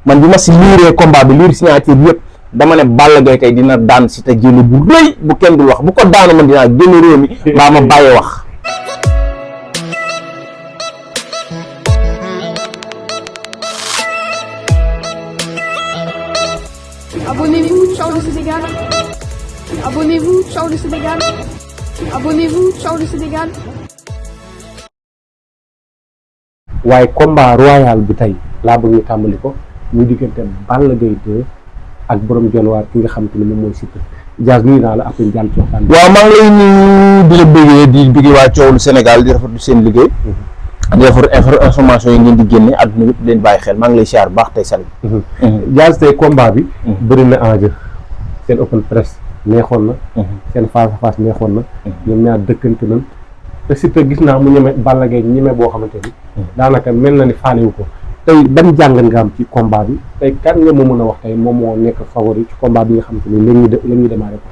man bi ma si liiree combat bi liir signature bi yëpp dama ne Balla Gaye tey dina daan Siteu jël bu rëy bu kenn dul wax bu ko daanu man dinaa génn réew mi mbaa ma bàyyi wax. Abonnez-vous, ciao le Sénégal. Abonnez-vous, ciao le Sénégal. Abonnez-vous, ciao le Sénégal. waaye combat royal bi tey laa bëgg ñu tàmbali ko muy diggante Balla Gaye 2 ak borom Dionewar ki nga xam te ne moom mooy Siteu. Diaz nuyu naa la après jàll ci waxtaan bi. waaw maa ngi lay nuyu di la bëggee di bëggee waa coow lu Sénégal di rafetlu seen liggéey. di rafetlu information yi ngeen di génne àdduna yëpp leen bàyyi xel maa ngi lay siyaar bu baax tey Salim. Diaz tey combat bi. bëri na enjeu seen open press neexoon na. seen face à face neexoon na. ñoom ñaar dëkkante nañ. te Siteu gis naa mu ñeme Balla Gaye ñeme boo xamante ni. daanaka mel na ni faanewu ko tey ban jàngat nga am ci combat bi tey kan nga ma mën a wax tey moom moo nekk favori ci combat bi nga xamante ni la ñuy démarrer ko.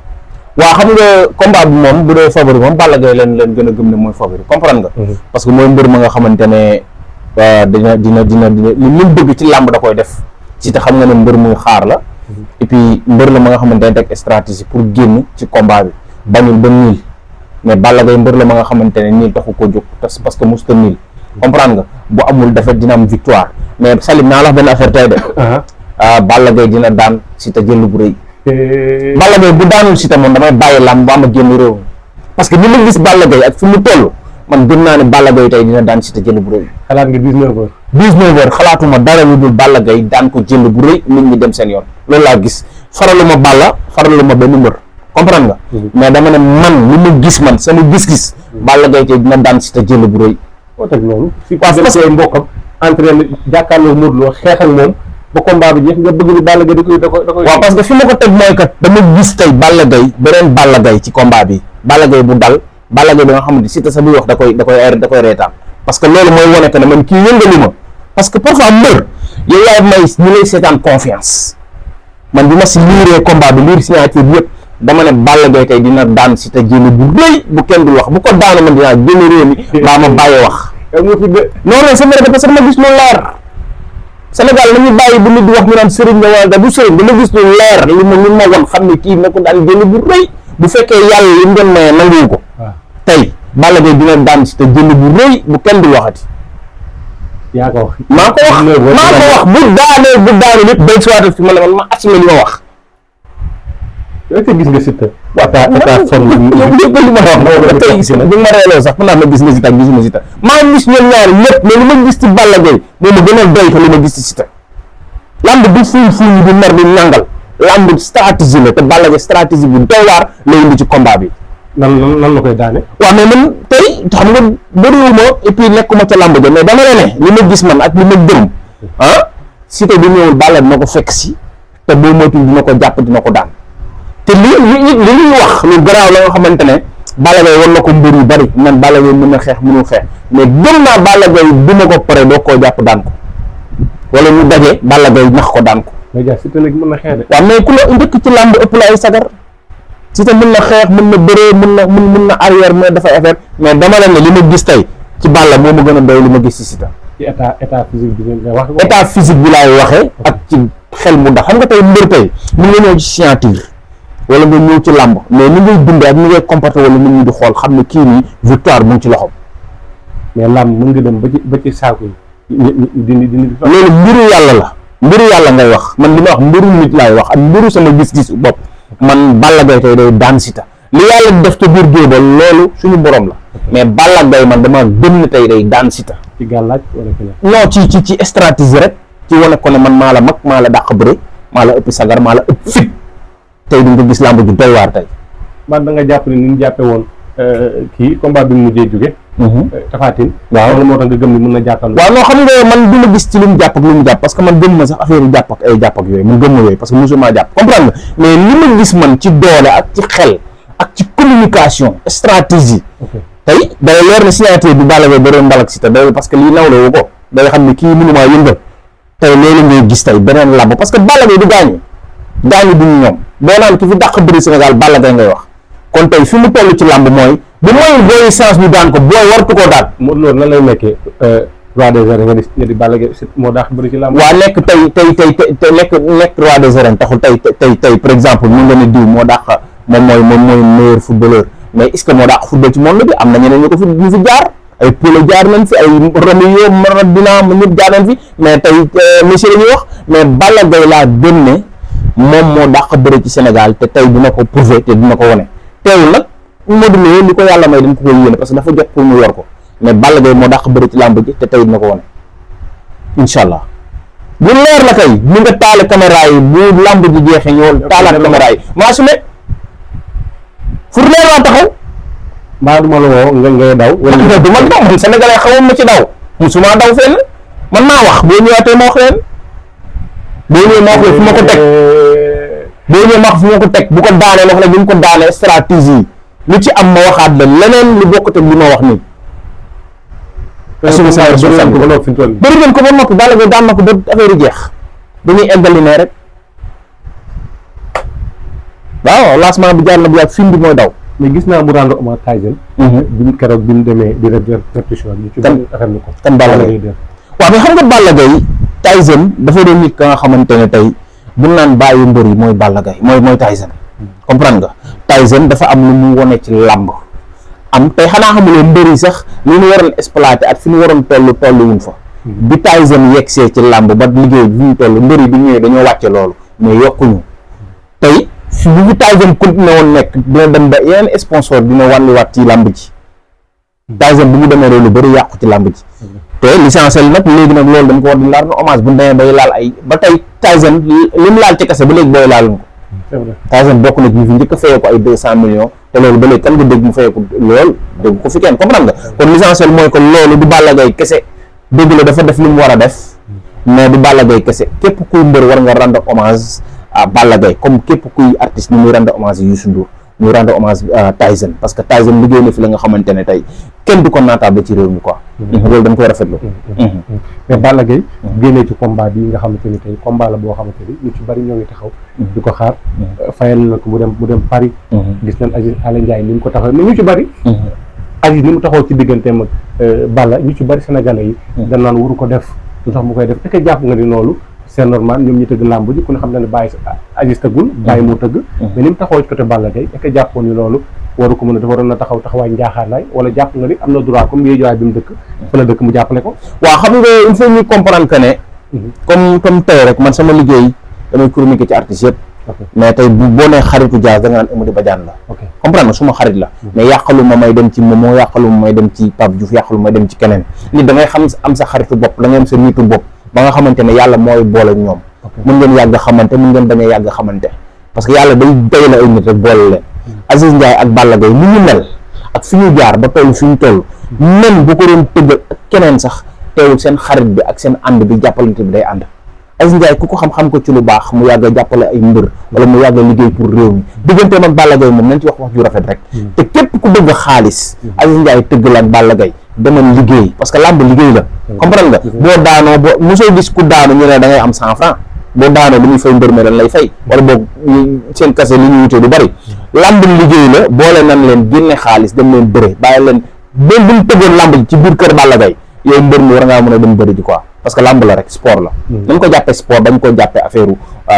waaw xam nga combat bi moom bu dee favori moom Balla Gaye leen gën a gëm ne mooy favori comprendre nga. parce que mooy mbër ma nga xamante ne dina li mu bëgg ci làmb da koy def Siteu xam nga ne mbër muy xaar la. et puis mbër la ma nga xamante ne teg stratégie pour génn ci combat bi bañul ba niil mais Balla Gaye mbër la ma nga xamante ne niil taxu ko jóg parce que musta niil comprendre nga bu amul défaite dina am victoire mais Salim naa la wax benn affaire tey de. Balla Gaye dina daan Siteu jël bu rëy. Balla Gaye bu daanul Siteu moom damay bàyyi làmb ba ma génn réew parce que ni ma gis Balla Gaye ak fi mu toll man gëm naa ne Balla Gaye tey dina daan Siteu jël bu rëy. xalaat nga 19h. 19h xalaatuma dara lu dul Balla Gaye daan ko jël bu rëy nit ñi dem seen yoon loolu laa gis faraluma Balla faraluma benn mbër comprendre nga. mais dama ne man li ma gis man sama gis-gis. Balla Gaye tey dina daan Siteu jël bu rëy. moo teg loolu. parce que mbokkam entraîné jàkkaarloo Modou Lo xeex ak moom ba combat bi jeex nga bëgg ni Balla Gaye da koy. waaw parce que fi ma ko teg mooy kat dama gis tey Balla Gaye beneen Balla Gaye ci combat bi Balla Gaye bu dal Balla Gaye bi nga xamante Siteu sa buy wax da koy reetaan parce que loolu mooy wane que ne man kii yëngalu ma parce que parfois mbër yow yaay may ñu lay seetaan confiance man bi ma si liiree combat bi liir signature bi yëpp dama ne Balla Gaye tey dina daan Siteu jël bu rëy bu kenn dul wax bu ko daanu man dinaa génn réew mi mbaa ma bàyyi wax. non c'est vrai parce que dama gis lu leer Sénégal nañu bàyyi bu nit di wax ñu naan sëriñ nga wala du sëriñ dama gis lu leer li ma won xam ne kii na ko daan jël bu rëy bu fekkee yàlla li mu doon maye nanguwu ko tey Balla Gaye dina daan Siteu jël bu rëy bu kenn dul waxati. yaa ko wax maa ko wax bu daanee lépp day siwaatal fi ma ne man ma assumé li ma wax. est-ce que gis nga Siteu. état forme li ma wax tey gis na bi ma reeloo sax mën naa ma gis nga Siteu ak gisuma Siteu maa gis ñoom ñaar lépp mais li ma gis ci Balla Gaye moom ma gën a doy ko li ma gis ci Siteu lamb du fuuñ di mer di nangal lamb stratégie la te Balla Gaye stratégie bu doy waar lay indi ci combat bi. nan la koy daane. waaw mais man tey xam nga bëriwuma et puis nekkuma ca lamb ja mais dama ne li ma gis man ak li ma gëm Siteu bi ñëwul Balla dina ko fekk si te boo moytuwul dina ko jàpp dina ko daan. te li ñuy wax lu garaaw la nga xamante ne Balla Gaye war na ko mbër yu bari man Balla Gaye mën na xeex mënul xeex mais gëm naa Balla Gaye duma ko pare doo koo jàpp daan ko wala ñu daje Balla Gaye nax ko daan ko. mais Dia Siteu léegi mën na xeex de. waaw mais ku la njëkk ci làmb ëpp la ay sagar Siteu mën na xeex mën na bëree mën na arrière mais dafay affaire mais dama leen ne li ma gis tey ci Balla moo ma gën a doy li ma gis ci Siteu. ci état physique bi nga wax. état physique bi laay waxee ak ci xel mu ndax xam nga tey mbër tey mën nga ñëw ci signature wala nga ñëw ci làmb mais ni ngay dundee ak ni ngay comporté wala nit ñi di xool xam ne kii nii victoire mu ngi ci loxoom. mais làmb mën nga dem ba ci saako yi dindi. loolu mbiru yàlla la mbiru yàlla ngay wax man li ma wax mbiru nit laay wax ak mbiru sama gis-gis bopp man Balla Gaye tey day daan Siteu li yàlla def ca biir géej ba loolu suñu borom la mais Balla Gaye man dama gëm ne tey day daan Siteu. ci gàllaaj wala non ci stratégie rek ci wane ko ne man maa la mag maa la dàq bëre maa la ëpp sagar maa la ëpp fit. tey duñ ko gis lamb ju doy waar tey. man da nga jàpp ne ni ñu jàppee woon kii combat bi mu mujjee jóge. Tapha Tine. waaw loolu moo tax nga gëm ni mën na jàppal. waaw non xam nga man du ma gis ci lu mu jàpp ak lu mu jàpp parce que man gëm ma sax affaire yu jàpp ak ay jàpp ak yooyu man gëm ma yooyu parce que mosuma jàpp comprendre nga mais li ma gis man ci doole ak ci xel ak ci communication stratégie. tey day leer na signature bi Balla Gaye ba doon mbalak Siteu day parce que lii nawle wu ko day xam ne kii mënumaa yëngal tey loolu ngay gis tey beneen lamb parce que Balla Gaye du gaañu duñu ñoom boo naan ki fi dàq bëri Sénégal Balla Gaye ngay wax kon tey fi mu toll ci làmb mooy bu mooy booy chance ñu daan ko booy wartu koo daan. Modou Lo nan lay nekkee roi des arènes nga di Balla Gaye moo daax bëri ci làmb. waa nekk tey nekk roi des arènes taxul tey par exemple ñu nga ne diw moo dàq moom mooy meilleur footballeur mais est-ce que moo dàq football ci monde bi am na ñeneen ñu fi jaar ay Pelé jaar nañ fi ay Roméo Maradona ñëpp jaar nañ fi mais tey monsieur la ñuy wax mais Balla Gaye laa gën ne moom moo dàq bëri ci Sénégal te tey dina ko prouver te dina ko wone teewul nag Modou Lo li ko yàlla may dañ ko koy yéene parce que dafa jot pour mu yor ko mais Balla Gaye moo dàq bëri ci làmb ji te tey dina ko wone incha allah bu leer la kay mu nga taale caméra yi bu làmb ji jeexee ñoo taalaat caméra yi maa su ne fu leer laa taxaw mbaa du ma la woo ngay daw wala du ma daw man sénégalais xawoon ma ci daw musuma daw fenn man maa wax boo ñëwaatee ma wax leen boo ñëwee ma wax leen fu ma ko teg boo ñëwee ma wax fu ma ko teg bu ko daanee wax la bi mu ko daanee stratégie lu ci am ma waxaat la leneen lu bokkut ak li ma wax nii bëri nañ ko ba noppi Balla Gaye daan na ko ba affaire yi jeex dañuy eggali ne rek waaw lancement bi jaar na bu yàgg film bi mooy daw mais gis naa mu rendre hommage Tyson bi ñu keroog bi ñu demee di répétition bi ci affaire ni ko kan Balla Gaye waaw mais xam nga Balla Gaye Tyson dafa doon nit ka nga xamante ne tey bu naan bàyyi mbër yi mooy Balla Gaye mooy Tyson comprendre nga Tyson dafa am lu mu wone ci làmb am tey xanaa xamuloo mbër yi sax li ñu waroon exploité ak fi ñu waroon toll wuñ fa bi Tyson yegsee ci làmb ba liggéey bi ñu toll mbër yi bi ñëwee dañoo wàcce loolu mais yokkuñu tey fi bu fi Tyson continué woon nekk dina dem ba yeneen sponsor dina wàlliwaat ci làmb ji Tyson bu mu demee loolu bëri yàqu ci làmb ji te l'essentiel nag léegi nag loolu dañ ko war di laal na hommage bu ñu demee bay laal ay ba tey Tyson li mu laal ci kase ba léegi booy laaluñ ko Tyson bokk na ñu fi njëkk a fayee ko ay 200 millions te loolu ba léegi kan nga dégg mu fayee ko loolu dégg ko fi kenn comprendre nga kon l'essentiel mooy ko loolu du Balla Gaye kese dégg la dafa def li mu war a def mais du Balla Gaye kese képp kuy mbër war nga rendre hommage à Balla Gaye comme képp kuy artiste ni muy rendre hommage Youssou Ndour muy rendre hommage Tyson parce que Tyson liggéey na fi la nga xamante ne tey kenn du ko naataable ci réew mi quoi loolu dañ koy rafetlu mais Balla Gaye génnee ci combat bi nga xamante ni tey combat la boo xamante ni ñu ci bari ñoo ngi taxaw di ko xaar fayal na ko mu dem Paris gis nañ Aziz Alain Ndiaye ni mu ko taxaw mais ñu ci bari Aziz ni mu taxaw ci digganteem ak Balla ñu ci bari sénégalais yi dañ naan waru ko def lu tax mu koy def est-ce que jàpp nga ni loolu c'est normal ñoom ñi tëgg làmb ji ku ne xam na ne bàyyi Aziz tëggul bàyyi moo tëgg mais ni mu taxaw ci côté Balla Gaye est-ce que jàppoon ni loolu waru ko mën a dafa waroon na taxaw taxawaay njaaxaanaay wala jàpp nga ni am na droit comme yooyu jowaay bi mu dëkk fa la dëkk mu jàppale ko waaw xam nga il faut ñu comprendre que ne comme tey rek man sama liggéey damay chroniquer ci artistes yëpp mais tey boo nee xaritu Diaz da nga naan Amady Badiane la comprendre nga suma xarit la mais yàqalu ma may dem ci Momo yàqalu ma may dem ci Pape Diouf yàqalu ma may dem ci keneen nit da ngay xam am sa xaritu bopp da ngay am sa nitu bopp ba nga xamante ne yàlla mooy boole ñoom mën ngeen yàgg xamante mën ngeen bañ a yàgg xamante parce que yàlla day la ay nit rek boole leen Aziz Ndiaye ak Balla Gaye ni ñu mel ak fi ñu jaar ba toll fi ñu toll même bu ko doon tëggal ak keneen sax teewul seen xarit bi ak seen ànd bi jàppalante bi day ànd Aziz Ndiaye ku ko xam-xam ko ci lu baax mu yàgg a jàppale ay mbër wala mu yàgg a liggéey pour réew mi digganteem ak Balla Gaye moom nañ ci wax ju rafet rek te képp ku bëgg xaalis Aziz Ndiaye tëgg la ak Balla Gaye demal liggéey parce que làmb liggéey la comprendre nga boo daanoo boo mosoo gis ku daanu ñu ne da ngay am 100 francs boo daanoo li muy fay mbër mi dañ lay fay wala boog seen kase li ñu wutee du bari làmb liggéey la boole nan leen génne xaalis dem leen bëre bàyyi leen même bu ñu tëggoon làmb ji ci biir kër Balla Gaye yow mbër mi war ngaa mën a dem bëri ji quoi parce que làmb la rek sport la dañ ko jàppee sport dañ ko jàppee affaire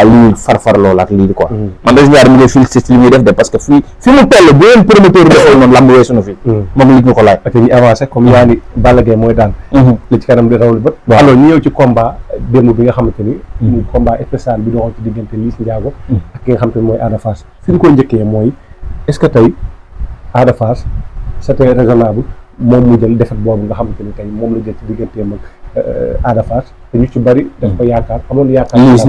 lii farfar loolu ak lii di quoi man Aziz Ndiaye mu ngi félicité ci li muy def de parce que fi mu toll bu leen promoteur defal noonu làmb weesu na fi moom li ñu ko laaj ak ñu avancé comme yaa ni Balla Gaye mooy daan li ci kanam di rawul bët alors ñu ñëw ci combat démb bi nga xamante ni muy combat spécial bi doxoon ci diggante Liss Ndiago ak ki nga xamante ni mooy Ada Fass fi ñu ko njëkkee mooy est-ce que tey Ada Fass c'était raisonnable moom mu jël defet boobu nga xamante ni tey moom la jël ci digganteem ak Ada Fass te ñu ci bari daf ko yaakaar amoon yaakaar Liss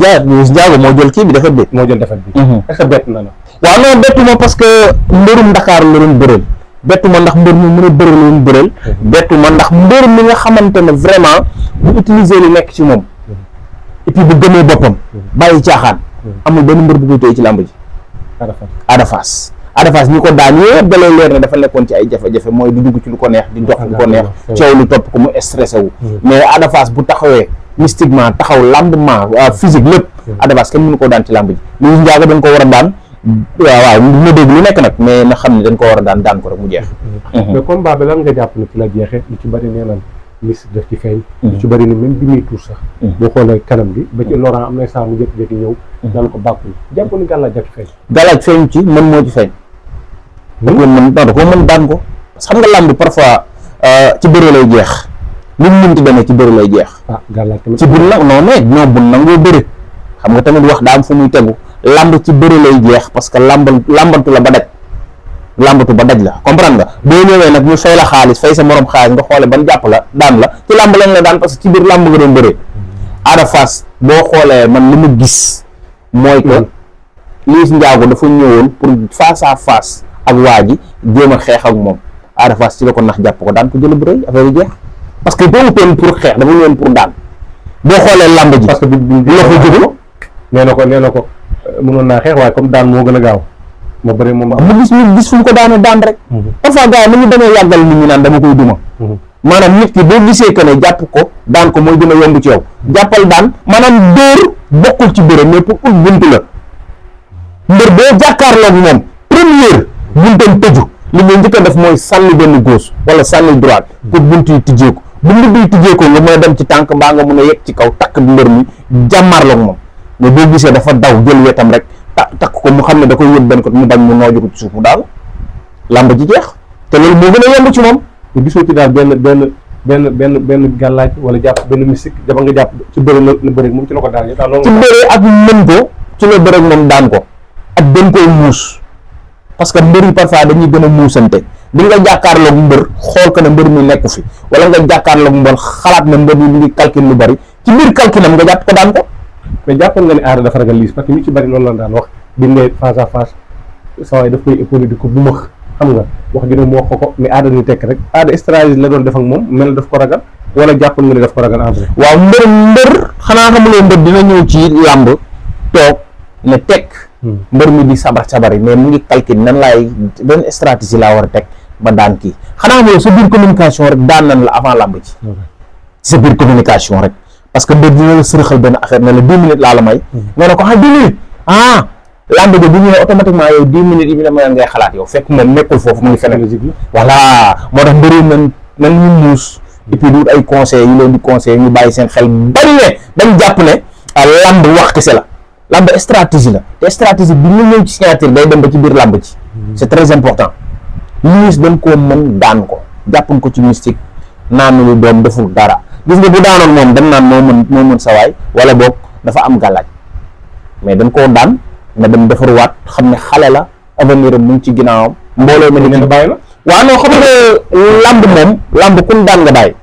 Ndiago moo jël kii bi defet bi moo jël defet bi est-ce que bett na la waaw non bettu ma parce que mbërum Dakar la doon bëreel bettu ma ndax mbër mi mën a bëral la doon bëreel bettu ma ndax mbër mi nga xamante ne vraiment bu utiliser li nekk ci moom et puis bu gëmee boppam bàyyi caaxaan amul benn mbër bu koy téye ci làmb ji Ada Fass ñi ko daan yëpp da lay leer ne dafa nekkoon ci ay jafe-jafe mooy di dugg ci lu ko neex di dox lu ko neex coow lu topp ko mu stressé wu mais Ada Fass bu taxawee mystiquement taxaw lambement physique lépp Ada Fass kenn mënu koo daan ci làmb ji Liss Ndiago dañ ko war a daan waaw dina dégg lu nekk nag mais na xam ne dañ ko war a daan ko rek mu jeex mais combat bi lan nga jàpp ne ci la jeexee lu ci bari nee nañ mystique daf ci feeñ. lu ci bëri ni même bi muy tuur sax. boo xoolee kanam gi ba ci Laurent am na saa mu jékki-jékki ñëw. naan ko bàkkul jàpp ni gàllaaj daf ci feeñ. gàllaaj feeñ ci mën moo ci feeñ. da ko mën daan ko parce que xam nga làmb parfois ci bëre lay jeex lu mu mënti demee ci bëre lay jeex. ah gàllaaj tamit ci bun la non mais non bun nangoo bëre xam nga tamit wax daa am fu muy tegu làmb ci bëre lay jeex parce que làmbantu la ba daj làmbatu ba daj la comprendre nga boo ñëwee nag ñu fay la xaalis fay sa morom xaalis nga xoole ban jàpp la daan la ci làmb lañ la daan parce que ci biir làmb nga doon bëree. Ada Fass boo xoolee man li ma gis mooy que Liss Ndiago dafa ñëwoon pour face à face ak waa ji jéem a xeex ak moom Ada Fass ci la ko nax jàpp ko daan ko jël bu rëy affaire yi jeex parce que ñëwutoon pour xeex dafa ñëwoon pour daan boo xoolee làmb ji. parce que bi loxo jóge nee na ko mënoon naa xeex waaye comme daan moo gën a gaaw ma bëri moom mu gis fu mu ko daane daan rek. parfois gars yi ni ñu demee yàggal nit ñi naan dama koy duma. maanaam nit ki boo gisee que ne jàpp ko daan ko mooy gën a yomb ci yow jàppal daan maanaam dóor bokkul ci bëre mais pour ut buntu la mbër boo jàkkaarloog moom première buntam tëju li ngay njëkk a def mooy sànni benn gauche wala sànni droite pour buntu yi tijjeeku bu mbubb yi tijjeekoo nga mën a dem ci tànk mbaa nga mën a yegg ci kaw takk mbër mi jàmmarloog moom mais boo gisee dafa daw jël wetam rek takk ko mu xam ne da koy yóbbu benn ko mu bañ mu nooju ko ci suuf mu daal làmb ji jeex te loolu moo gën a yomb ci moom. te gisoo ci daal benn gàllaaj wala jàpp benn mystique dafa nga jàpp ci bëre la bëre moom ci la ko daan ci bëre ak mën ko ci la bëre moom daan ko ak dañ koy muus parce que mbër yi parfois dañuy gën a muusante di nga jàkkaarloog mbër xool ko ne mbër mi nekku fi wala nga jàkkaarloog mbër xalaat ne mbër mi ngi calcul lu bari ci biir calculam nga jàpp ko daan ko. mais jàppoon nga ne Ada dafa ragal Liss parce que ñu ci bari loolu la daan wax bi ne face à face saa waay daf koy épaulé di ko bu max xam nga wax gi ne mu wax ko mais Ada ni tekk rek Ada stratégie la doon def ak moom mel daf ko ragal wala jàppoon nga ne daf ko ragal en vrai. waaw mbër xanaa xamuloo mbër dina ñëw ci làmb toog ne tekk mbër mi di sabar yi mais mu ngi calcul nan laay benn stratégie laa war a teg ba daan kii xanaa xamuloo sa biir communication rek daan nan la avant làmb ji ci sa biir communication rek parce que mbër dina la sërëxal benn affaire ne la 10 minutes laa la may nga ne ko 10 minutes làmb ji bu ñëwee automatiquement yow 10 minutes yi bi la mayoon ngay xalaat yow fekk moom nekkul foofu mu ngi feneen voilà moo tax mbëri nan ñu muus et puis du ay conseils yi leen di conseil ñu bàyyi seen xel bari ne dañ jàpp ne làmb wax kese la làmb stratégie la te stratégie bi ñu ñëw ci signature day dem ba ci biir làmb ji c'est très important Liss dañ koo mën daan ko jàppuñ ko ci mystique naan lu doom deful dara gis nga bu daanoon moom dañ naan moo mën sawaay wala boog dafa am gàllaaj mais dañ koo daan na dem defaruwaat xam ne xale la avenir am mu ngi ci ginnaawam mbooloo ma di bàyyi la waaw non xam nga làmb kun daan nga bàyyi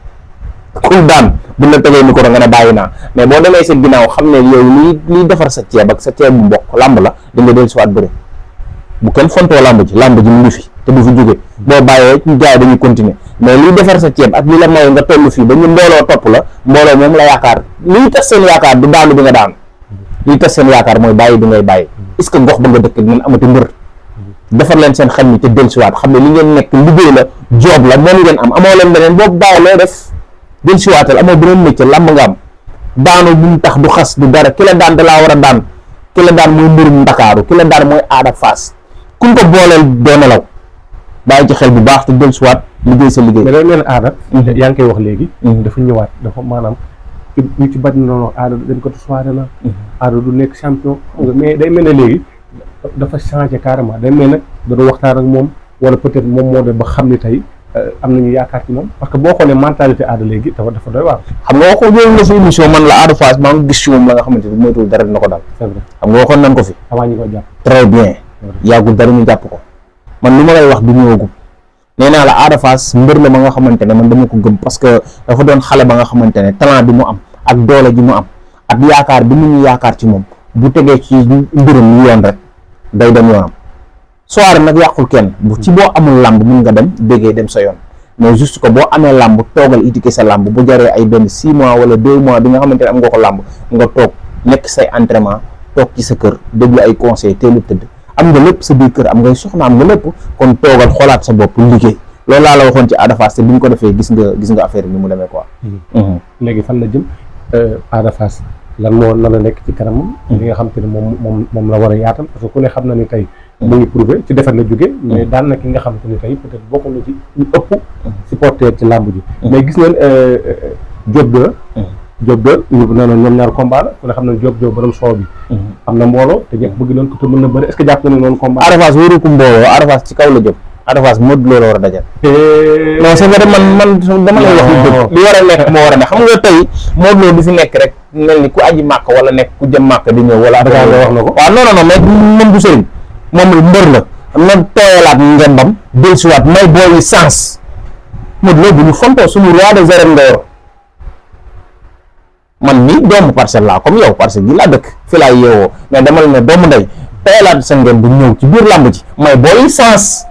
kun daan bu la tegee micro nga ne bàyyi naa mais boo demee sa ginnaaw xam ne yow liy defar sa ceeb ak sa ceeb bu mbokk làmb la di nga dellu si waat bëre bu kenn fontoo làmb ji mu ngi fi te du fi jóge boo bàyyee gars yi dañuy continuer mais liy defar sa ceeb ak li la may nga toll fii ba ñu mbooloo topp la mbooloo moom la yaakaar liy tas seen yaakaar du daanu bi nga daanu liy tas seen yaakaar mooy bàyyi bi ngay bàyyi est-ce que gox ba nga dëkk dinañ amati mbër defar leen seen xel mi te dellusiwaat xam ne li ngeen nekk liggéey la job la moom ngeen am amoo leen beneen boobu bàyyi loo def dellusiwaatal amoo beneen métier làmb nga am daanu bu mu tax du xas du dara ki la daan da laa war a daan ki la daan mooy mbërum Ndakaaru ki la daan mooy Ada Fass kuñ ko booleel doo nelaw bàyyi ci xel bu baax te dellusiwaat liggéey sa liggéey. mais day mel ne Ada yaa ngi koy wax léegi dafa ñëwaat dafa maanaam ñu ci bari na wax Ada dañ ko soirée na Ada du nekk champion xam nga mais day mel ne léegi dafa changé carrément day mel nag da doon waxtaan ak moom wala peut-être moom moo dem ba xam ni tey am nañu yaakaar ci moom parce que boo xoolee mentalité Ada léegi dafa doy waar. xam nga waxoon ñëw na fi émission man la Ada Fass maa ngi gis ci moom la nga xamante ni moytuwul dara dina ko dal. c'est vrai xam nga waxoon nañ ko fi. avant ñu ko jàpp. très bien yàggul dara ñu jàpp ko man lu ma lay wax du ñëwagum nee naa la Ada Fass mbër la ma nga xamante ne man dama ko gëm parce que dafa doon xale ba nga xamante ne talent bi mu am ak doole ji mu am ak yaakaar bi mu ñu yaakaar ci moom bu tegee ci mbirum yoon rek day dem yoonam soirée nag yàqul kenn bu ci boo amul làmb mun nga dem déggee dem sa yoon mais juste que boo amee làmb toogal éduquer sa làmb bu jaree ay benn 6 mois wala 2 mois bi nga xamante ne am nga ko làmb nga toog nekk say entraînement toog ci sa kër déglu ay conseils teelu tëdd am nga lépp sa biir kër am ngay soxna am nga lépp kon toogal xoolaat sa bopp liggéey loolu laa la waxoon ci Ada Fass te bi ñu ko defee gis nga affaire bi ni mu demee quoi. léegi fan la jëm Ada Fass lan la nekk ci kanamam. li nga xam te ne moom la war a yaatal parce que ku ne xam na ni tey mu ngi prouvé ci defar la jóge mais daan na ki nga xamante ni tey peut-être bokk na ci ñu ëpp supporter ci làmb ji mais gis ngeen Diop 2 ñu nee na ñoom ñaar combat la ku ne xam ne Diop borom soow bi am na mbooloo te ñëpp bëgg nañ ko te mën na bëri est-ce que jàpp na ne noonu combat Ada Fass wóoru ko mbooloo Ada Fass ci kaw la jëm Ada Fass Modou Lo la war a dajal non c'est vrai man dama lay wax li war a nekk moo war a ne xam nga tey Modou Lo di fi nekk rek mel ni ku aji màkk wala nekk ku jëm màkk di ñëw wala wax na ko waaw non mais moom du sëriñ moom mbër la am na tooyalaat ngembam dellusiwaat may booy sens Modou Lo bu ñu fontoo suñu roi des arènes nga yor man mii doomu Parcelles laa comme yow Parcelles gi laa dëkk fi laa yeewoo mais dama la ne doomu ndey tooyalaat sa ngem bu ñëw ci biir làmb ji may booy sens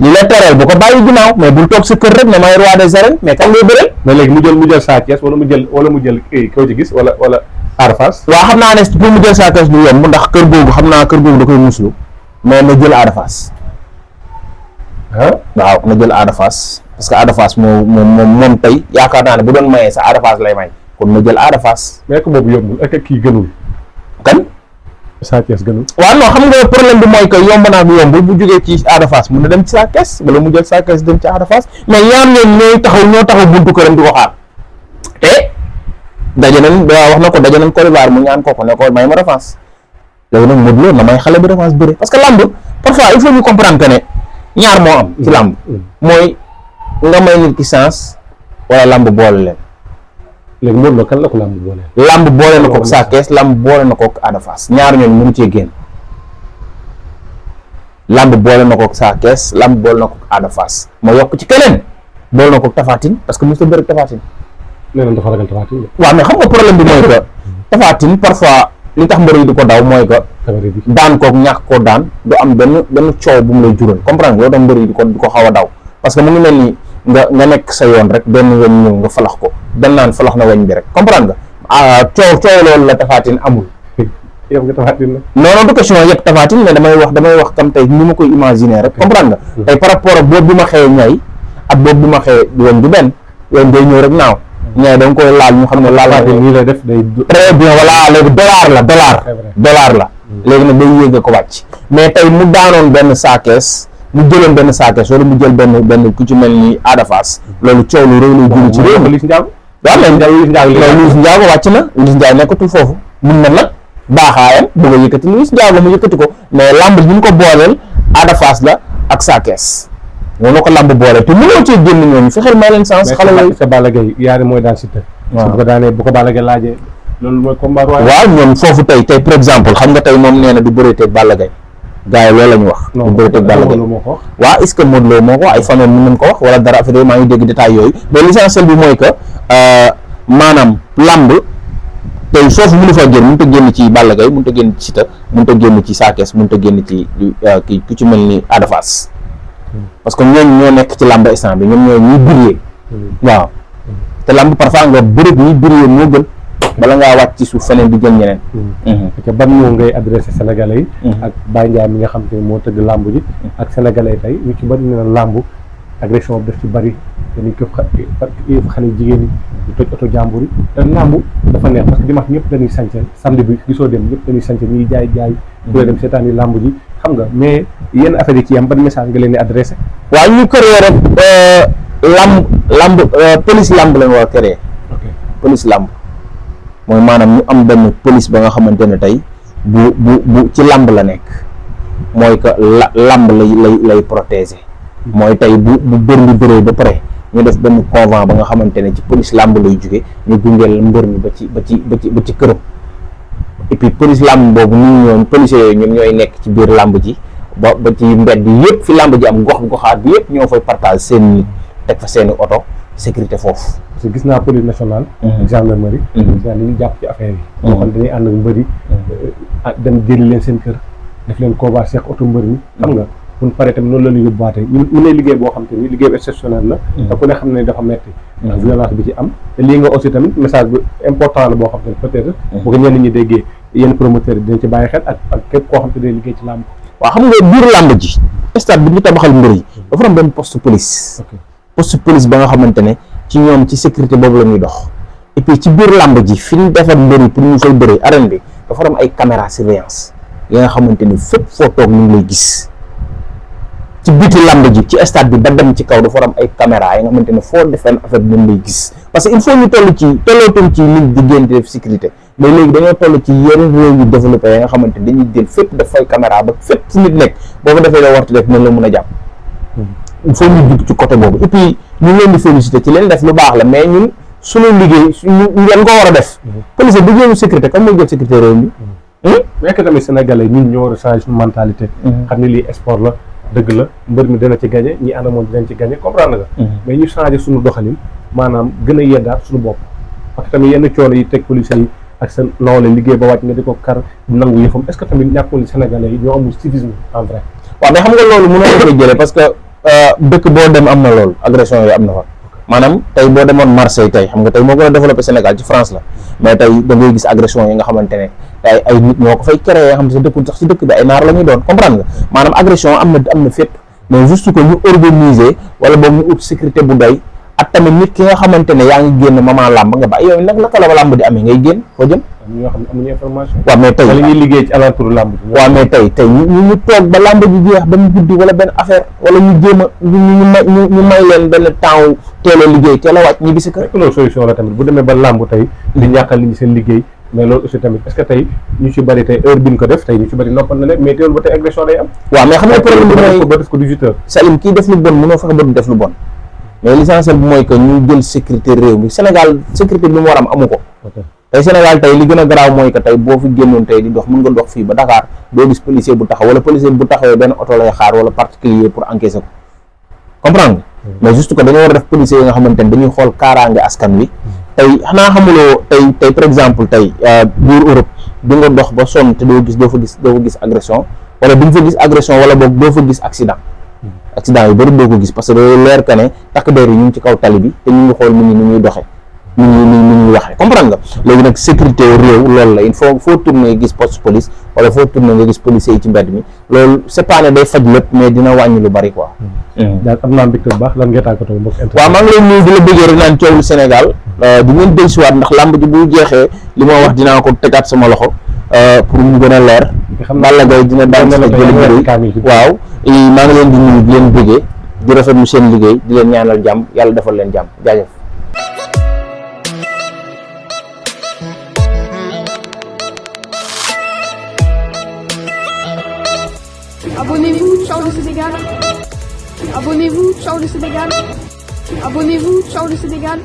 li la tereel bu ko bàyyi ginnaaw mais bul toog sa kër rek ne may roi des arènes mais kan ngay bëreel mais léegi mu jël Sa Thiès wala mu jël koo ci gis wala Ada Fass waaw xam naa ne pour mu jël Sa Thiès du yomb ndax kër googu xam naa kër googu da koy muslu mais na jël Ada Fass waaw na jël Ada Fass parce que Ada Fass moom tey yaakaar naa ne bu doon mayee sa Ada Fass lay may kon na jël Ada Fass mais que boobu yombul ak kii gënul kan Sa Thiès gënul waaw non xam nga problème bi mooy que yomb naa bu yombul bu jógee ci Ada Fass mun na dem ci Sa Thiès wala mu jël Sa Thiès dem ci Ada Fass mais ñaar ñoo taxaw buntu këram di ko xaar te daje nañ wax na ko daje nañ Côte d'Ivoire mu ñaan ko ne ko may ma revanche léegi nag Modou Lo na may xale bi revanche bëri parce que lamb parfois il faut ñu comprendre que ne ñaar moo am ci lamb mooy nga may nit ki chance wala lamb boole leen léegi Modou Lo kan la ko lamb boole na ko Sa Thiès lamb boole na ko Ada Fass ñaar ñooñu mënu cee génn lamb boole na ko Sa Thiès lamb boole na ko Ada Fass ma yokk ci keneen boole na ko Tapha Tine parce que mos a bëri Tapha Tine nee nañ dafa ragal Tapha Tine waaw mais xam nga problème bi mooy que Tapha Tine parfois li tax mbër yi di ko daw mooy que daan kook ñàkk koo daan du am benn coow bu mu lay jural comprendre nga loolu tax mbër yi di ko xaw a daw parce que mu ngi mel ni nga nekk sa yoon rek benn weñ ñëw nga falax ko dan naan falax na weñ bi rek comprendre nga coow loolu la Tapha Tine amul yow nga Tapha Tine la non du question yëpp Tapha Tine mais damay wax tam tey ni ma koy imaginer rek comprendre nga tey par rapport ak boobu bi ma xëyee ñay ak boobu bi ma xëyee weñ du benn weñ day ñëw rek naaw ñaar da nga koy laal ñu xam ne laal nii lay def day très bien voilà léegi dollar la léegi nag day yéeg ko wàcc mais tey mu daanoon benn Sa Thiès mu jëloon benn Sa Thiès wala mu jël benn ku ci mel ni Ada Fass loolu coow lu rëy lay jël ci réew mi Liss Ndiago waaw mais Liss Ndiago wàcc na Liss Ndiago nekkatul foofu mun na nag baaxaayam bëgg a yëkkati Liss Ndiago mu yëkkati ko mais lamb bi ñu ko booleel Ada Fass la ak Sa Thiès noonu ko lamb boole te mënoo cee génn ñooñu fexeel may leen chance xale yooyu sa Balla Gaye yaari mooy daan Siteu bu ko daanee bu ko Balla Gaye laajee loolu mooy combat royal waaw ñoom foofu tey par exemple xam nga tey moom nee na du bëreeteeg Balla Gaye gars yi loolu la ñu wax du bëreeteeg Balla Gaye waaw est-ce que Modou Lo moo ko ay famille mën nañ ko wax wala dara affaire maa ngi dégg détails yooyu mais l'essentiel bi mooy que maanaam lamb tey soofu mënu fa génn mënut a génn ci Balla Gaye mënut a génn ci Siteu mënut a génn ci Sa Thiès mënut a génn ci kii ku ci mel ni Ada Fass parce que ñooñu ñoo nekk ci lamb instant bi ñoom ñooy ñuy briller waaw te lamb parfois nga bëreeg ñuy briller moo gën bala ngaa wàcc ci suuf feneen di jël ñeneen. te ban moo ngay adressé sénégalais yi. ak Baye Ndiaye mi nga xam te ne moo tëgg lamb ji. ak sénégalais yi tey ñu ci bëri na lamb agression bi daf ci bëri dañuy këf xale jigéen ñi ñu toj oto jàmbur yi te lamb dafa neex parce que dimanche ñëpp dañuy sañse samedi bi gisoo dem ñëpp dañuy sañse ñuy jaay ku dem seetaan yi lamb ji xam nga mais yenn affaire yi ci am ban message nga leen di adressé. waaw ñu créé rek lamb police lamb lañ war a créé. police lamb mooy maanaam ñu am benn police ba nga xamante ne tey bu ci lamb la nekk mooy que lamb lay protéger. mooy tey bu bër mi bëree ba pare ñu def benn convent ba nga xamante ne ci police lamb lay jóge ñu gungeel mbër mi ba ci këram et puis police lamb boobu ñoom policiers yooyu ñoom ñooy nekk ci biir lamb ji ba ci mbedd yëpp fi lamb ji am goxaat bi yëpp ñoo fay partage seen nit teg fa seeni oto sécurité foofu. parce que gis naa police nationale. gendarmerie. gis naa ni ñu jàpp ci affaire yi. moo xam dañuy ànd ak mbër yi. dem jëli leen seen kër def leen combat seq oto mbër mi xam nga. bu ñu paree tamit noonu la ñu yóbbuwaatee ñu ne liggéey boo xam te ni liggéey exceptionnel la. te ku ne xam ne dafa metti ndax violence bi ci am te lii nga aussi tamit message bu important la boo xam te ne peut-être bu ko ñenn ñi déggee yenn promoteurs yi dinañ ci bàyyi xel ak képp koo xam te ne liggéey ci làmb. waaw xam nga biir làmb ji stade bi ñu tabaxal mbër yi dafa am benn poste police ba nga xamante ne ci ñoom ci sécurité boobu la ñuy dox et puis ci biir làmb ji fi ñu defar mbër yi pour ñu fay bëri arène bi dafa am ay caméra surveillance yi nga xamante ni fépp foo toog ñu ngi lay gis ci biti lamb ji ci stade bi ba dem ci kaw dafa war am ay caméra yi nga xamante ne foo defee affaire bi ñu lay gis parce que il faut ñu tollootoon ci nit di génn di def sécurité mais léegi dañoo toll ci yenn réew yu développé yi nga xamante ni dañuy jël fépp def fay caméra ba fépp fu nit nekk boo ko defee loo wartu def mën la mën a jàpp il faut ñu jug ci côté boobu et puis ñu ngi leen di féliciter ci leen def lu baax la mais ñun suñu liggéey ñu ngeen ko war a def police bu jëlu sécurité comme mooy jël sécurité réew mi mais que tamit sénégalais ñun ñoo war a changer suñu mentalité xam ne lii sport la dëgg la mbër mi dina ci gagné ñi ànd moom dinañ ci gagné comprendre nga mais ñu changer suñu doxalin maanaam gën a yeddaat suñu bopp parce que tamit yenn coono yi teg police yi ak seen nawle liggéey ba wàcc nga di ko kar nangu yëfam est-ce que tamit ñàkkul ni sénégalais yi ñoo amul civisme en vrai waaw mais xam nga loolu mënoo koy jëlee parce que dëkk boo dem am na loolu agression yi am na fa maanaam tey boo demoon Marseille tey xam nga tey moo gën a développé Sénégal ci France la mais tey da ngay gis agression yi nga xamante ne tey ay nit ñoo ko fay créé yoo xam ne sa dëkkul sax si dëkk bi ay naar la ñuy doon comprendre nga maanaam agression am na fépp mais juste que ñu organiser wala boobu ñu ut sécurité bu doy ak tamit nit ki nga xamante ne yaa ngi génn maman làmb nga ba yow nag naka la làmb di amee ngay génn foo jëm am ñoo xam ne amuñu information waaw mais tey wala ñuy liggéey ci alentour làmb bi waaw mais tey ñu toog ba làmb ji jeex ba mu guddi wala benn affaire wala ñu jéem a ñu may leen benn temps teel a liggéey teel a wàcc ñibbi si kër loolu solution la tamit bu demee ba làmb tey di ñàkkal nit ñi seen liggéey mais loolu aussi tamit est-ce que tey ñu ci bëri tey heure bi ñu ko def tey ñu ci bëri noppal na leen mais teewul ba tey agression day am waaw mais xam nga problème bi mooy ba def ko 18 heures Salim kii def lu bon mënoo fexe ba du def lu bon mais l'essentiel bi mooy que ñu jël sécurité réew mi Sénégal sécurité bi mu war am amu ko tey Sénégal tey li gën a garaaw mooy que tey boo fi génnoon tey di dox mën nga dox fii ba Dakar doo gis policier bu taxaw wala policier bu taxawee benn oto lay xaar wala particulier pour encaisser ko comprendre mais juste que dañoo war a def policier yi nga xamante ne dañuy xool kaaraange askan wi tey xanaa xamuloo tey par exemple tey biir Europe di nga dox ba sonn te doo fa gis agression wala di nga fa gis agression wala boog doo fa gis accident yu bëri doo ko gis parce que day leer que ne takk der yi ñu ngi ci kaw tali bi te ñu ngi xool nit ñi ni ñuy doxee ni ñuy waxee comprendre nga léegi nag sécurité réew loolu la il faut foo tourner gis poste police wala foo tourner nga gis policier yi ci mbedd mi loolu c'est pas ne day faj lépp mais dina wàññi lu bari quoi. daal am naa mbégte bu baax lan ngay tàggatoo mbokk internet. waaw maa ngi lay nuyu di la bëggee rek naan coowlu Sénégal di ngeen dellusiwaat ndax làmb ji bu jeexee li ma wax dinaa ko tegaat sama loxo pour mu gën a leer. Balla Gaye dina daan sa jëli bëri waaw maa ngi leen di nuyu di leen bëggee di rafetlu seen liggéey di leen ñaanal jàmm yàlla defal leen jàmm jaajëf. Abonnez-vous, ciao le Sénégal. Abonnez-vous, ciao le Sénégal. Abonnez-vous, ciao le Sénégal.